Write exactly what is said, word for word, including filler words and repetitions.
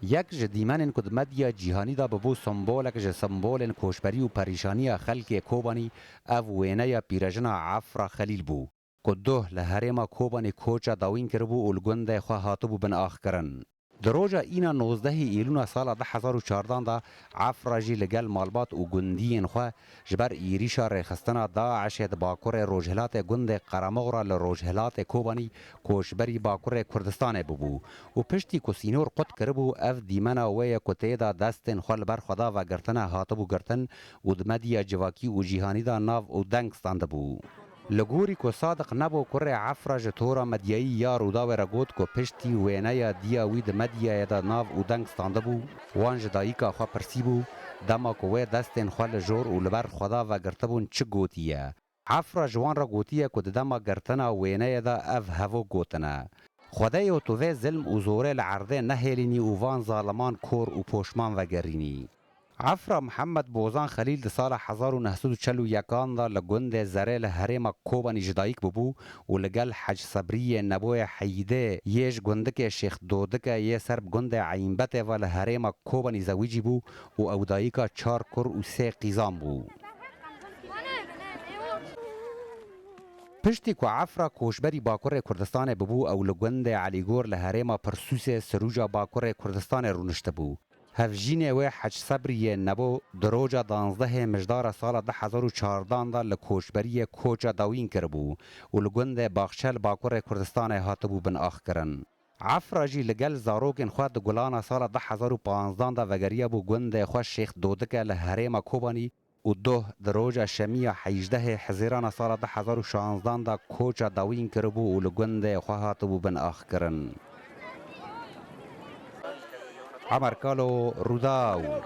Yek ji dîmenên ku di medya cîhanî de bibû simbolek ji simbolên koçberî û perîşaniya xelkê Kobanî, ev wêneya pîrejina Efra Xelîl bû, ku doh li herêma Kobanî koça dawîn kiribû û li gundê xwe hatibû bin axkirin. Di roja îna nozdehê Îlûna sala du hezar û çardan de Efra jî li gel malbat û gundiyên xwe ji ber êrîşa rêxistina DAIŞê di bakurê rojhilatê gundê Qeremoxra li rojhilatê Kobanî koçberî bakurê Kurdistanê bûbû û piştî ku sînor qut kiribû, ev dîmena wê ye ku tê de destên xwe li ber xwe da vegirtine hatibû girtin û di medya civakî û cîhanî de nav û deng standibû. Li gorî ku Sadiq Nebo kurê Efra ji tora medyayî ya Rûdawê re got ku piştî wêneya diya wî di medyayê de nav û deng standibû, wan ji dayika xwe pirsîbû, dema ku wê destên xwe li jor û li ber xwe da vegirtibûn çi gotiye. Efra ji wan re gotiye ku di dema girtina wêneyê de ev hevok gotine: Xwedêyo tu vê zilm û zorê li erdê nehêlînî û van zaliman kor û poşman vegerînî. Efra Mihemed Bozan Xelîl di sala hezar û neh sed û çel û yekan de li gundê Zerê li herêma Kobanî ji dayik bûbû û li gel Hec Sebriyê Neboyê Heyîdê yê ji gundikê Şêx Dodike yê ser bi gundê Eymbetê ve li herêma Kobanî zewicî bû û ew dayika çar kur û sê qîzan bû. Piştî ku Efra koçberî Bakurê Kurdistanê bûbû, ew li gundê Elîgor li herêma Pirsûsê sirûca Bakurê Kurdistanê rûniştibû. Hevjînê wê Hec Sebrî yê Nebo di roja danzdehê Mijdara sala du hezar û çardan de li koçberiyê koça dawîn kiribû û li gundê Baxçe li Bakurê Kurdistanê hatibû bin axkirin. Efra jî li gel zarokên xwe di Gulana sala du hezar û panzdan de vegeriyabû gundê xwe Şêx Dodike li herêma Kobanî û doh di roja şemiya hejdehê Hizîrana sala du hezar û şanzdan de koça dawîn kiribû û li gundê xwe hatibû bin axkirin. Emer Kalo, Rûdaw.